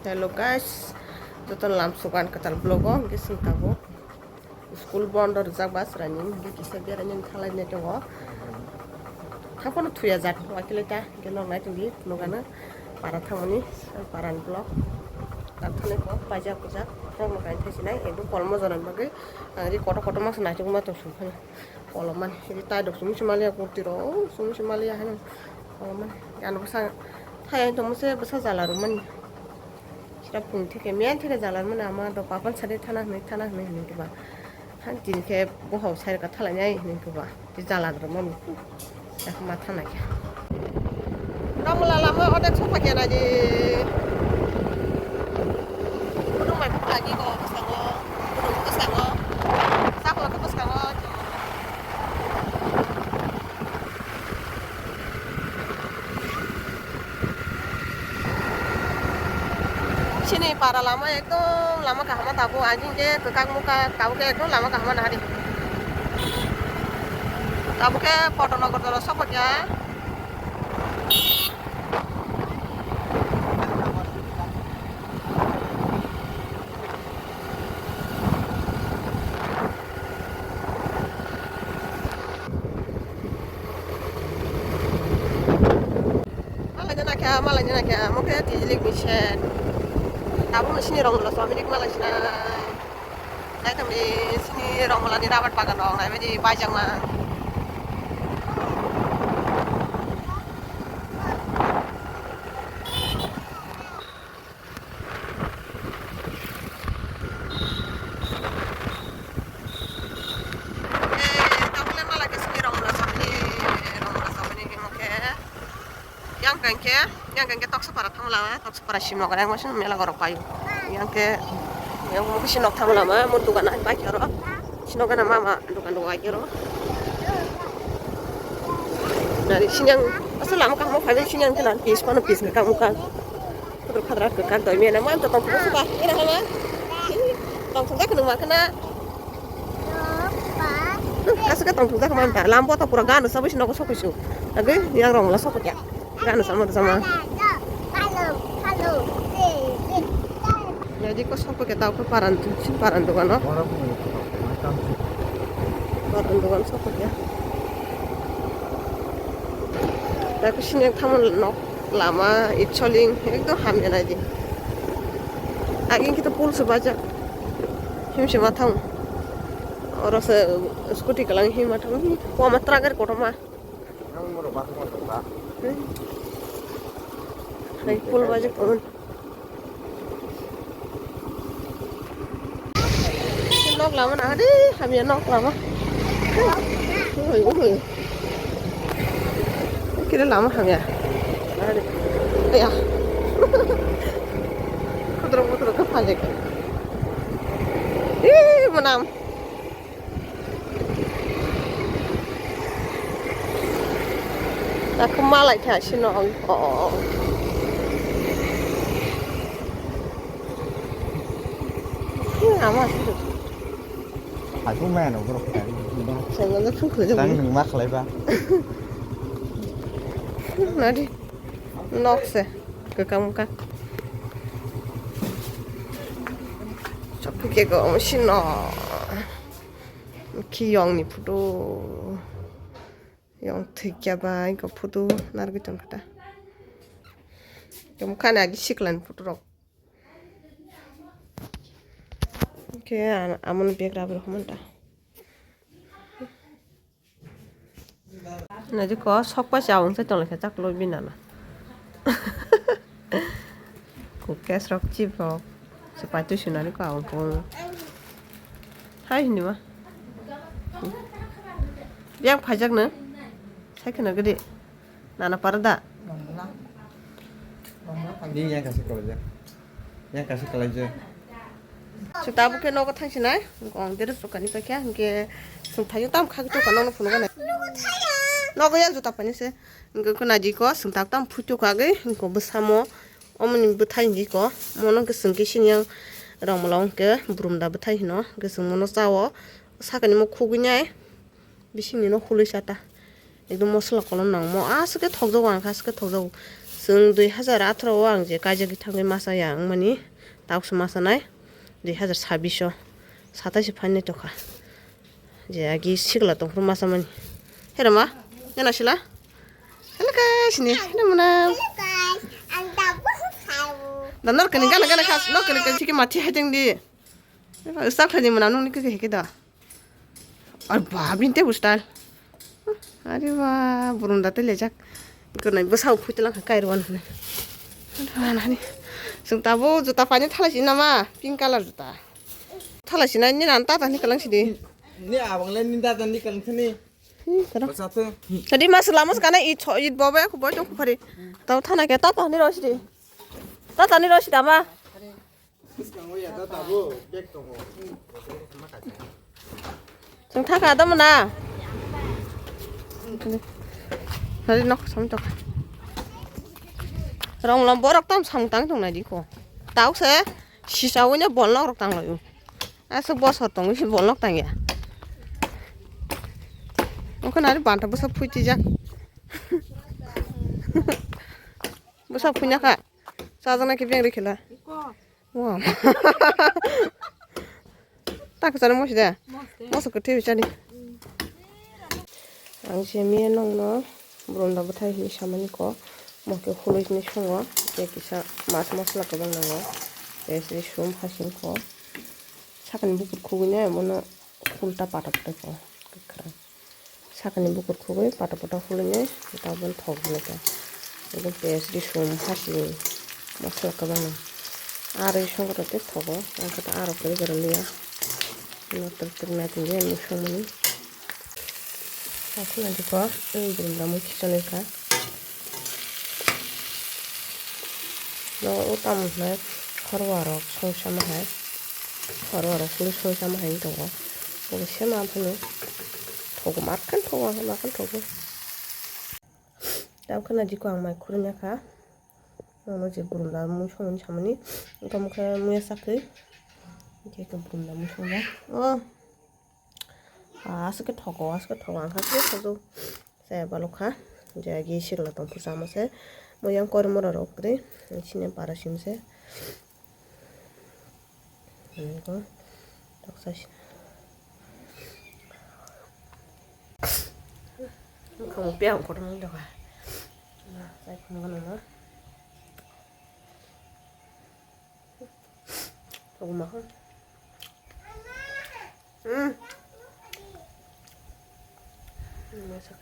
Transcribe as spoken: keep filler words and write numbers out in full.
Hello guys, joto lamsugan kwtal vlog o hwnkhe chwng tabuk school bondo rijak ba chwraini hwnkhe kisa beraina thanglai nai tongo. Thaphano thuya jak wakilai ta hwnkhe nok nai tongdi nogano para thangmani para ni vlog. Tak thani ko paijak pujak rok no kain thaisinai ekdom kolmo jorani bagwi ang ri kotor kotor masa naitok ma tong sung phano. Kolomani, ini tai dok sumi sumaliya kurti ro, sumi sumaliya hano. Kolomani, ano bwsa thai tongmo se bwsa jala rwmani. Sira pung theke, miyan theke jala rwmani ama do papan sari thana hwnwi, thana hwnwi hwnwi kiba. Han tin khe bohok sai ka thala nyai hwnwi kiba. Ti jala rwmani. Yak ma thana khe. Ramla lama odek sopa khe naji. Kutung mai pung lagi ko bwskango. Kutung bwskango. Saklo khe bwskango. Chini para lama ekdom lama kaham tabuk, aging ke kwkak mukak tabuk ke ekdom lama kaham nahari. Tabuk ke Potto Nagar dolo sokpakya. Malai jana kya, malai jana kya, mo khe tijlik ni sen. Abo no sini rong lo somini malai sina. Nai tong di sini rong la ni rabat bagan rong nai baji bajang ma. Eh, tabuk le mala khe sini rong mala sabini, rong mala sabini himo khe. Yang kang khe, yang kang khe toksa para thang mala, toksa para simo khe, yang masih mela gorok payu. Yang khe, yang mungkin sinok thang mala ma, mun dukan ai pai karo. Sinok gana mama dukan dukan ai karo. Dari sini yang, asal lama kamu kami sini yang kena pis, mana pis kamu kan. Khudru khadra kwkak doi mena ma to tongthok suka ina hala. Tongthok da khunu ma khana. Aswk tongthok da khama lambo to pura ganu sabu sino ko sokusu. Age yang rong la sokya. Ganu sama sama. Jadi ko sokya ta ko paran tu sin paran tu kano. Paran tu kan sokya. Ta ko sini thamon nok. Lama itsoling ekdom hamya nai di. Aging kita pul sebajak. Him sima thang. Oro se scooty kalang him ma thang. Wa ma tragar kotor ma. Hai pul bajak pun. Nok lama na de, hamya nok lama. Oi, oi. Kira lama hamya. Ade. Ya. Kudro kudro ke pajak. Ih, menam. Aku malai kha sino. Oh. Ama sih. Aku main over. Saya nggak suka. Tang nung mak leba. Nadi. Nok se. Kekam ka. Chok ke go sino. Kiyong ni photo. Yong thikya bai ko photo nargwi tong kha ta. Tong kha na agi sikla ni photo rok. Ke amon bag rab rok man ta. Nadi ko sok pa chawng se tong le khe chak loi bina na. Kukes rok chip rok. Sepai twi sunani ko ang kung. Hai hinima. Yang phajak no. Sai kheno gede. Nana parada. Ni yang kasih kalau dia. Yang kasih kalau dia. Sung tabuk khe nogo thang sinai, ang dress rok kani paikha, hwnkhe sung thaio tam khagwi tongkha nokno phunukgana. Nogo yang juta painise, hwnkhe khwna diko sung tabuk tam phuitu khagwi, hwnkhe bwsamo omoni bwthai hwnkhe iko, mono hwnkhe sung khe sini yang rongmolo hwnkhe brumda bwthai hino, hwnkhe sung mono chao, sakani mo khugwi nai. Bisingni no khului sa ta. Ekdom mosola kolom nangmo. Aswk khe thokjago ang kha, aswk khe thokjago. Chwng dui hazar atharo o ang je kaijagwi thangwi masa ya wngmani, tabukse masa nai dui hazar sabbish o, satais phainai tongkha. Je agi sigla tongphuru masa mani. Hera ma? Yana sila? Hello guys, ni. Hera muna. Hello guys, ang tabuk khabu. Da nor kani gana gana khas, nor kani kani chiki mati haideng di. Sak khaji muna nung ni kike heke da. Ar ba bin te bustal. Are ba burung da te lejak. Ko nai bwsa phuitlang kha kairwan hne. Nani. Sung tabo juta pani thalai si nama pink color juta. Thala sinai ni nan tata ni kalang sidi. Ni abang le ni tata ni kalang sini. Hi, kara. Basa tu. Tadi mas lama sekana i cho i bobe aku boy tong khari. Tau thana ke tata ni ro sidi. Tata ni ro sidi ama. Sekarang ya tata bu bek tongo. Sung thaka da mana. Hari nok sam tok. Rong lom borok tam sam tang tong nai di ko. Tau se sisa wanya bol nok rok tang layu. Aswk bosor tongwi se bolnok tangya. Wngkha nari banta bwsa phuitijak. Bwsa phuina kha. Chajaknai khe beng rikhe la. Wow. Tak sana mosi da. Mosi kwthwi chani. Ang se miya nongno burunda bwthai hinwi samani ko, mo khe hului hinwi songo, tei kisa mas mosla kwbang nango, tei sri sum hasing ko, sakani bukur khugui nai, mono ulta pata pata ko, kwkhwrang. Sakani bukur khugui pata pata hului nai, tabon thok hinwi kha. Abo piyaj, risum, hasing, mosla kwbangma. Arwi songwrok tei thogo, ang khe ta arok kwrwi kwrwi liya. Notok tok naitung je mui songmani. Ang khuna dikho, ang burunda mui khichonwi kha. Nogo o tamo hwnai khorwa rok song sama hai. Khorwa rok song sama hai wng tongo. Bo se ma phano thogo, ma khan thogo, ma khan thogo. Tamo kheno dikho ang mai khurui ya kha. Nono je burunda mui songmani samani. Wngkha mokhe muya sakhe. Hwnkhe burunda mui songya. Oh. Ah, aswk khe thogo, aswk khe thogo, ang kha khe thogo. Chaya balok kha. Je agi sigla tong phusa mo se. Mo yang kori mora rok kwrwi. Sini para sim se. Nangkho. Toksa sini. Bukhang piyang kotor nang jaga. Sai phunukgo nangno. Togma kho. Hmm. Hmm, masak.